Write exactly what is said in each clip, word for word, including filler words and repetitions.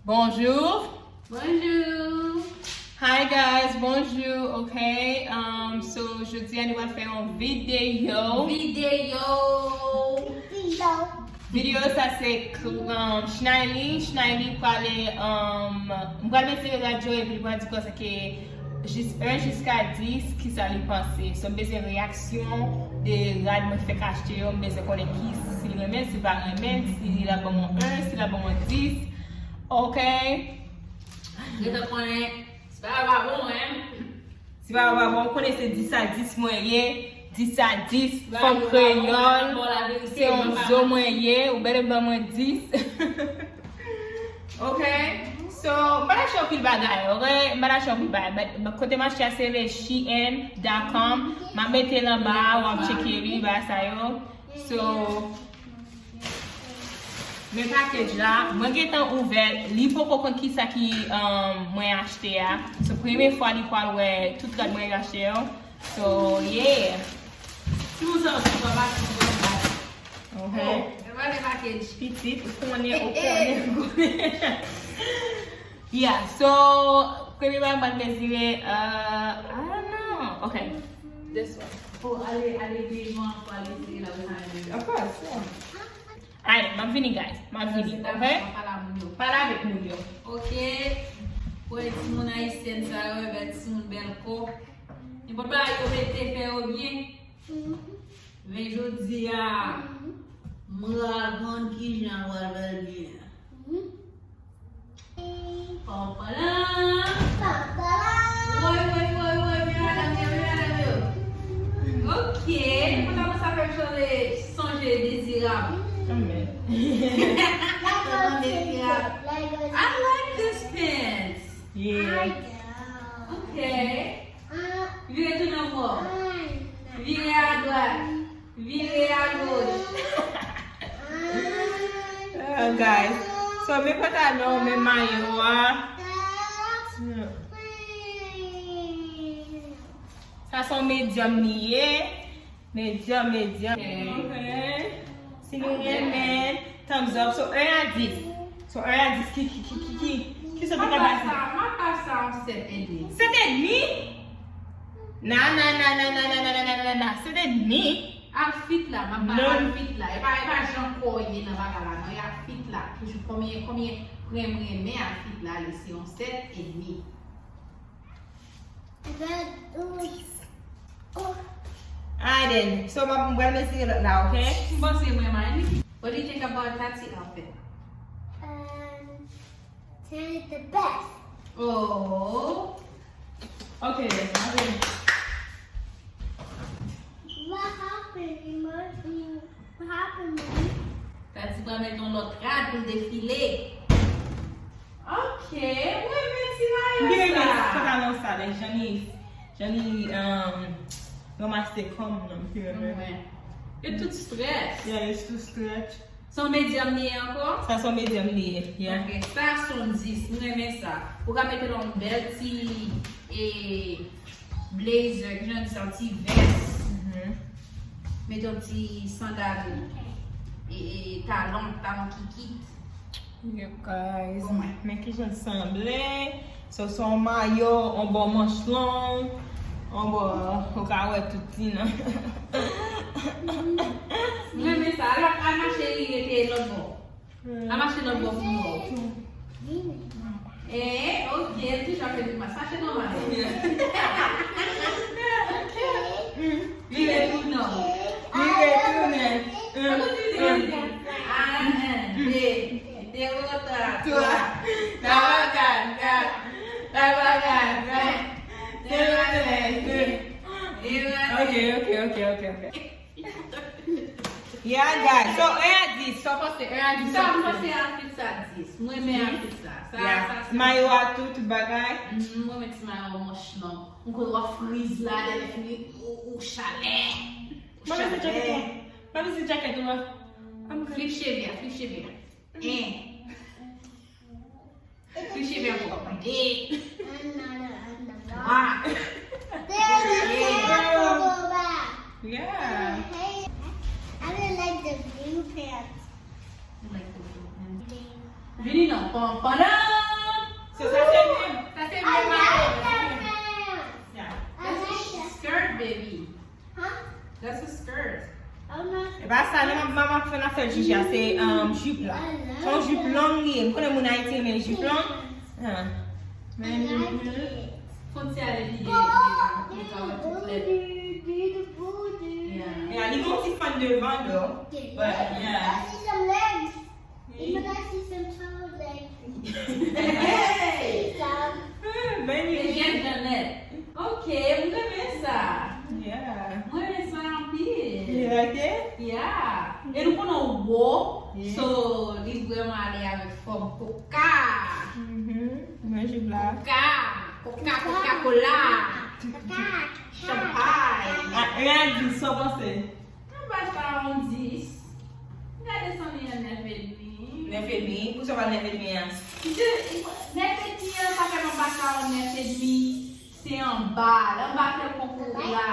Bonjou. Bonjou. Hi guys, bonjou. Ok, um, so jodi a nou pral fè yon videyo. Videyo. Videyo. Videyo sa se um, Shnaili. Shnaili prale, um, m pral mezire rad yo epi li pral di konsa ke jis un jiska dis, kisa li panse. So, m bezwen reyaksyon de rad mwen fèk achte yo. M bezwen konnen ki, si li renmen, si li pa renmen, si l ap ban mwen un, si l ap ban mwen dis. Ok? Gentan konnen, si pa yo pa bon, hein? Si pa yo pa bon, ou konnen se dis a dis mwen ye. Dis a dis, fanm kreyòl, se yon zo mwen ye, ou bèlè ban mwen dis. Ok? So, m pa t achte anpil bagay, ok? M pa t achte anpil bagay. But, but kote m achte a, se le shein dot com. M ap mete l anba a, w ap tcheke li, bagay sa yo. So, men package la, mwen gentan ouvè l, li poko konn kisa ki um, mwen achte a. So, premye fwa li pral wè tout rad mwen achte yo. So, yeah. Timoun sa yo se papa, timoun sa yo. Ok. Oh, e pa de package. Pitit, ou konnen, ou konnen, ou konnen. Yeah, so, premye bagay m pral mezire, uh, I don't know. Ok. This one. Oh, ale, ale devan, pou ale sere la, ou sa ale. Of course, yeah. Alright, m ap vini, guys. M ap vini, ok? Pale avèk moun yo. Ok. Wè timoun ayisyèn sa yo, e bèl timoun bèl kò. Nenpòt bagay yo mete fè yo byen. Men jodi a, m pral konn kijan m pral fè l byen. Pampalam. Pampalam. Woy, woy, woy, woy, men madanm yo, men madanm yo. Ok, kontan pou sa fè m chante Sonje Dezirab. Amen. Sonje Dezirab. I like this pants. Yeah. Ok. Vire tounen ankò. Vire adwat. Vire agoch. Ah, guys. So, men pantalon, men mayo a. Sa se yon medium li ye. Medium, medium. Ok. Ok. Si nou renmen, thumbs up. So, un a dis. So, un a dis, ki, ki, ki, ki, ki, ki sòt ou ka ba sa? M ap ba sa yon sèt edmi. Sèt edmi? Na, na, na, na, na, na, na, na, na, na, na, sèt edmi? Outfit la, m ap ba outfit la. E pa, e pa jan kò w ye nan bagay la, non, e outfit la. Toujou konbyen, konbyen pwen m renmen outfit la, li se yon sèt edmi. Alright then. So, m ap, m pral mezire lòt la, ok? M panse mwen, Mani. What do you think about Tati outfit? Um, Tati the best. Oh. Ok, then, m ap vini. What happened, Mani? What happened, Mami? Tati pral met yon lòt rad pou l defile. Ok, mwen renmen ti mayo sa. M te renmen ti pantalon sa, like, jan li, jan li, um, ranmase kò m nan, m te renmen. Mwen. E tout stretch. Yeah, it's too stretch. Se yon medium li ye ankò? Sa se yon medium li ye, yeah. Ok, sa se yon dis, mwen renmen sa. Ou ka mete l yon bèl ti, e, blazer, ki jan di sa, yon ti vès. Mhm. Mete yon ti sandal, e, e, talon, talon kikit. Yep, guys. Bon, mwen. Men ki jan l sanble. So, se yon mayo, yon bò manch long, yon bò, ou ka wè tout ti nan. Mwen renmen sa. Al, al mache li rete lòt bò. Al mache lòt bò pou m wè w. Eh, ok, l toujou ap fè grimas. Mache nòmal. Vire tounen. Vire tounen. An, an, de, de, twa, twa. Twa. Twa. Twa. Twa. Twa. Ok, ok, ok, ok, ok. Yeah, guys. So, un a dis. Sa w panse? Un a dis. Sa m panse outfit sa dis. Mwen renmen outfit sa. Sa, yeah. Sa, sa. Mayo a tou, tout bagay. Mm, mwen renmen ti mayo manch long. Ou konn w ap friz la, lè fini, ou, ou chalè. Ou chalè. Mwen renmen ti jacket la. Mwen renmen ti jacket la. Flip cheve a, flip cheve a. En. Touche men pou de. Twa. Yeah. I really like the blue pants. Vini non, pon, pon, non. So sa se menm, sa se menm afè. Yeah. That's a skirt, baby. That's a skirt. E pa sa, non, manman ap fè nan fè jiji a, se um, jip la. Se yon jip long li ye. M konnen moun Ayiti renmen jip long. Ah. Men, fon ti ale pi gen, gen, gen kawòt tout lè. Yeah. Yeah, li gen yon ti fann devan, though. But, yeah. Even I see some trouble like Hey! Hey! Benny. Jen Janet. Ok, m renmen sa. Yeah. Mwen renmen sa anpil. You like it? Yeah. E nou konnen w wo, yeah, so li vrèman ale avèk fòm koka. Mm-hmm. Mwen jib la. Koka. Koka, Coca-Cola. Champagne. Ah, e a di, sa w panse? Anba sa yon dis. M ka desann li an nèf edmi. Nèf edmi? Poukisa w pa nèf edmi an? Nèf edmi an, sa fè m anba sa yon nèf edmi. Se anba. Lè anba fè konkou la.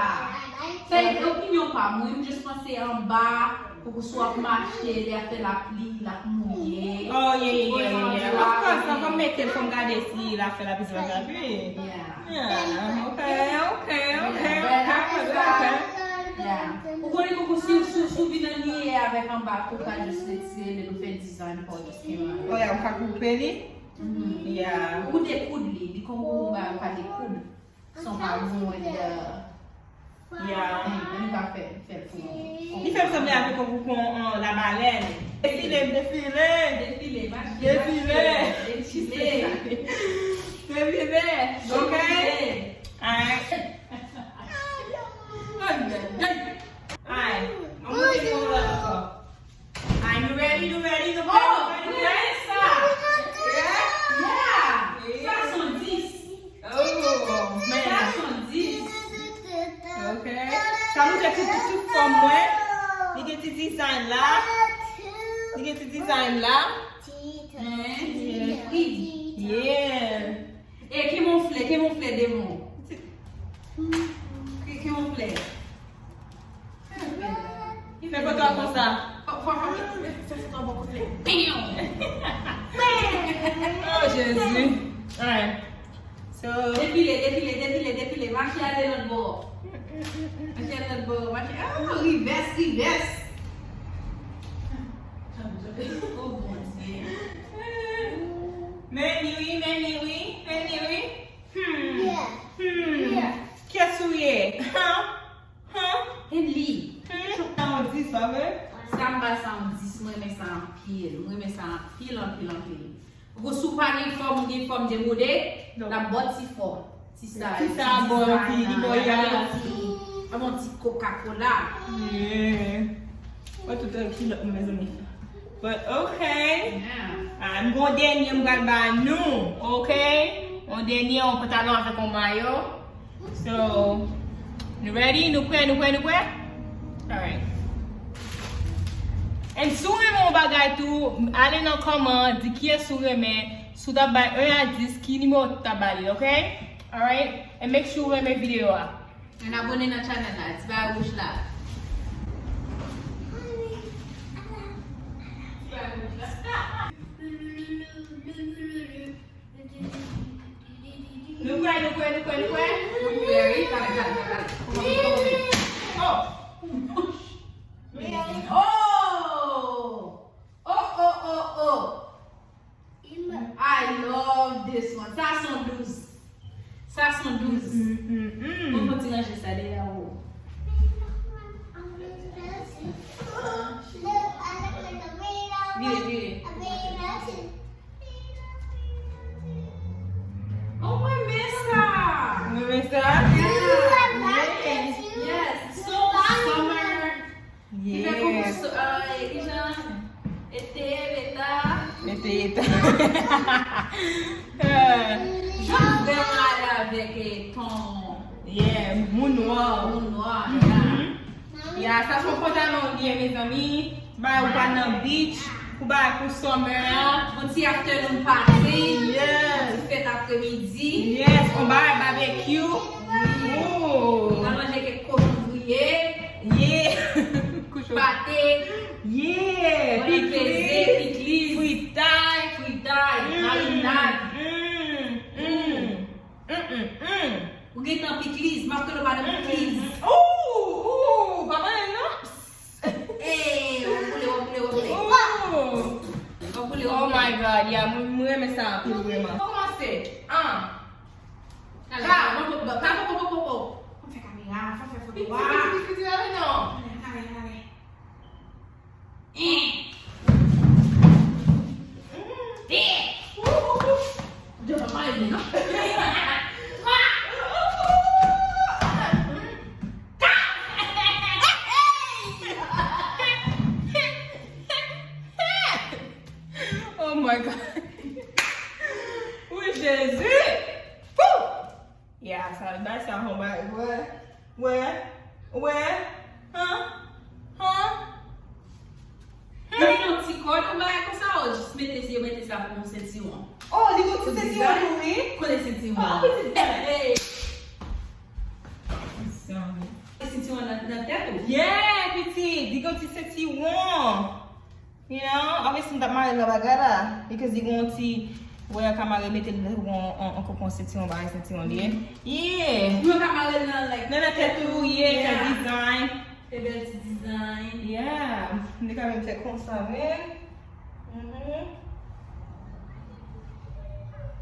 Se opinyon pa m, wi. M jis panse anba, konkou si w ap mache, lè ap fè lapli, l ap mouye. Oh, yeah, yeah, yeah, yeah, yeah. Of course, non, fò m mete l, fò m gade si l ap fè lapli, si l ap fè lapli. Yeah. Yeah, ok, ok, ok, ok, ok. Yeah. Ou konnen konkou si, si, si w vin anniye avèk anba kou, ou ka jis retire li, nou fè dizay pou w jis fè mal. Oh, yeah, ou ka koupe li? Mhm. Yeah. Ou dekoud li, li konkou anba, ou ka dekoud. Son pa bon, yeah. Yeah. Li ka fè, fè l pou ou. Li fè m sanble avèk yon koukon, euh, labalèn. Defile, defile. Defile, mache, defile, mache, defile. Defile. Ok? Defile. Alright. Ay, ay, ay. Alright. Mwen montre nou lòt ankò. Are you ready? You ready? You ready? Oh, you ready? Sa. Yeah? Yeah. Sa se yon dis. Oh, man. Sa se yon dis. Ok. Sa montre tout, tout, tout fòm mwen. Li gen ti dizay la. Li gen ti dizay la. Hein? Yeah. Yeah. E ki monfle, ki monfle devan. Ki, ki monfle. Fè foto a konsa. Fò, fò, fò, fè, fè foto a bò kote. Oh, Jezi. Alright. So, defile, defile, defile, defile. Mache ale lòt bò. Mache ale lòt bò. Mache. Ah, rivès, rivès. Oh, Bondye. Men li wi, men li wi, men li wi. Hmm. Hmm. Kiyès ou ye? Huh? Huh? E li. Hmm. Sa yon dis, pa vre? Sa m ba sa yon dis, mwen renmen sa anpil. Mwen renmen sa anpil, anpil, anpil. Ou si w pa gen fòm, ou gen fòm demode, l ap ba w ti fòm. Ti sa, ti sa, bon, ti, li bon, ya. Yon ti, yon ti Coca-Cola. Yeah. Mwen tout kilòt mwen, mezanmi. But, ok. Yeah. Ah, m gon dènye m pral ba nou, ok? Yon dènye, yon pantalon avèk yon mayo. So, nou ready? Nou prè, nou prè, nou prè? Alright. And si w renmen yon bagay tou, ale nan kòman, di kiyès ou renmen. Si w ta bay un a dis, ki nimewo w ta ba li, ok? Alright? And make sure w renmen videyo a. And abone nan channel la, ti bagay wouj la. Ti bagay wouj la. Nou kwè, nou kwè, nou kwè, nou kwè? Wi, wi, wi, gade, gade, gade. Kòman, kòman? Oh! Oh! Oh, oh, oh, oh! I love this one. Sa se yon douz. Sa se yon douz. Mm, mm, mm. Mwen fè ti ranje sa deyò ou. Vire, vire. Oh, mwen renmen sa. Mwen renmen sa. Yeah. Yes. So summer. Ki fè kòm, ah, e kijan ete, eta. Ete, eta. Jan vrèman ale avèk, eh, ton. Yeah, moun nwa. Moun nwa, yeah. Ya, sa se yon pantalon li ye, mezanmi. Bay ou pa nan beach, pou bay pou summer a. Yon ti afternoon party. Yes. Yon ti fèt apremidi. Yes, on bay barbecue. Wi. Ooh. Ou ka manje kèk kochon griye. Yeah. Kochon. Pate. Yeah. Mwen peze, pikliz. Fritay. Fritay. Mm. Marinad. Mm. Oh my God, yeah, mwen, mwen renmen sa anpil, vrèman. Kòmanse. An. Ka. Fò fè kamera, fò fè foto a. Piti, piti, piti, ale non. Ale, ale, ale. Eh. Eh. Ou, ou, ou. Devan mari li, non? Oh my God. Wi, Jezi. Woo! Yeah, sa, bagay sa yon bagay, wè, wè, wè, han, han. Yo gen yon ti kòd, yon bagay konsa, ou jis mete, yo mete sa pou yon sentiwon. Oh, li gon ti sentiwon tou, wi. Kote sentiwon? Oh, pitit. Hey. Sentiwon nan, nan tèt ou? Yeah, pitit, li gon ti sentiwon. You know, obviously m t ap mare l nan bagay la. Because li gon ti, wè, ka mare mete l nan yon, yon, yon kokon sentiwon, bagay sentiwon li ye. Yeah. Ou ka mare l nan, like, nan, nan tèt ou, yeah, fè design. Fè bèl ti design. Yeah. Li ka menm fè konsa, man. Mm-hmm.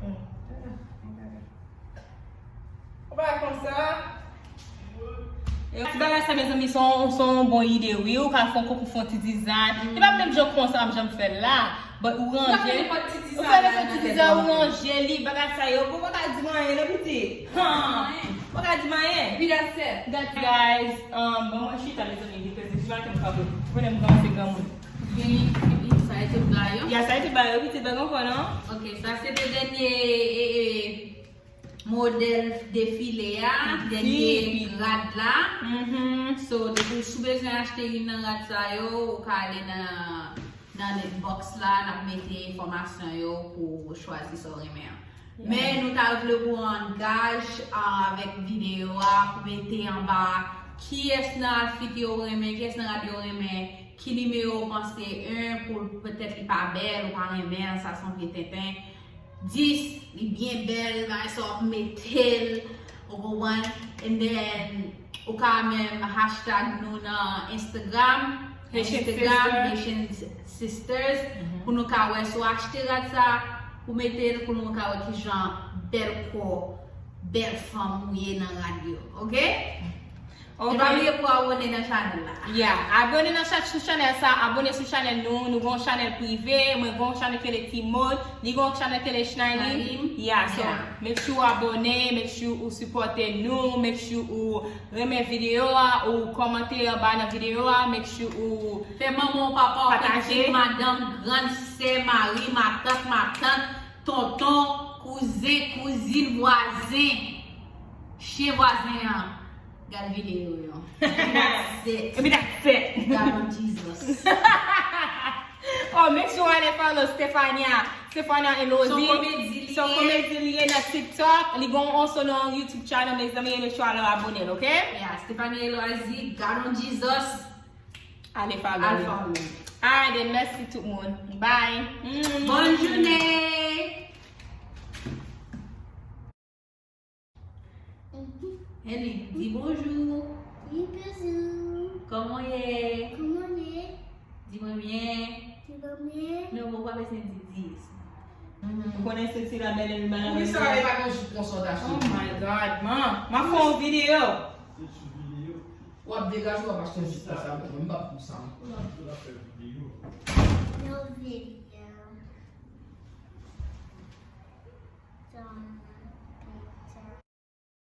Mm. Ou pa konsa. Ti bagay sa, mezanmi, se yon, se yon bon ide, wi. Ou ka fè yon koukou, fè yon ti dizay. Li pa menm jan konsa, m janm fè l la. But ou ranje. Ou fè nenpòt ti dizay, ou ranje li, bagay sa yo. Ou pa ka di m anyen, non, pitit. Ou pa ka di m anyen. Wi, that's it. That, guys, um, bon, mwen chita, mezanmi, because si maten m ka konnen m kòmanse granmoun. Vini, vini, sa e tout bagay yo? Ya, sa e tout bagay yo, pitit, bagay ankò, non? Ok, sa se te dènye, e, e, modèl defile a, dènye rad la. So, depi si w bezwen achte youn nan rad sa yo, ou ka ale nan, nan inbox la, n ap mete enfòmasyon yo pou w chwazi sa w renmen an. Men nou ta vle pou w an gaj, a, avèk videyo a, pou mete anba kiyès nan outfit yo w renmen, kiyès nan rad yo w renmen, ki nimewo w panse, en, pou petèt li pa bèl, ou pa renmen l, sa se yon vye tenten. Dis, li byen bèl, bagay sa w ap mete l, ou konprann? And then, ou ka menm hashtag nou nan Instagram, Haitian Instagram, Sisters. Haitian Sisters, pou nou ka wè si w achte rad sa, pou mete l, pou nou ka wè kijan bèl kò, bèl fanm ou ye nan rad yo, ok? Ok. E pa bliye pou abone nan chanèl la. Yeah, abone nan cha-, sou chanèl sa, abone sou chanèl nou. Nou gen yon chanèl prive, mwen gen yon chanèl ki rele Team Mode, li gen yon chanèl ki rele Shiny. Shiny. Yeah, so, yeah, make sure w abone, make sure ou sipòte nou, make sure ou renmen videyo a, ou kòmante anba nan videyo a, make sure ou fè manman w, papa w, pataje, pitit, madanm, grann sè, mari, matant, matant, tonton, kouzen, kouzin, vwazen, chen vwazen an. Gad videyo yo. That's it. That's it. God on Jesus. Oh, make sure w ale follow Stefania. Stefania and Lozzy. Se yon komedi li ye. Se yon komedi li ye nan TikTok. Li gen yon also nan YouTube channel, mezanmi, make sure w ale abone l, ok? Yeah, Stefania and Lozzy, God on Jesus. Ale follow. Ale follow. Alright, then, mèsi tout moun. Bye. Mm. Bòn jounen. Eli, di bonjou. Di bonjou. Kòman w ye? Kòman w ye? Di mwen byen. Di mwen byen. Non, ou pa bezwen di dis. Ou konnen se ti la bèl e li mal. Poukisa e pa gen jou konsaltasyon? Oh my God, man. M ap fè yon videyo. W ap degaje, w ap achte yon jis konsa, mwen, m p ap pou sa. Yo vin.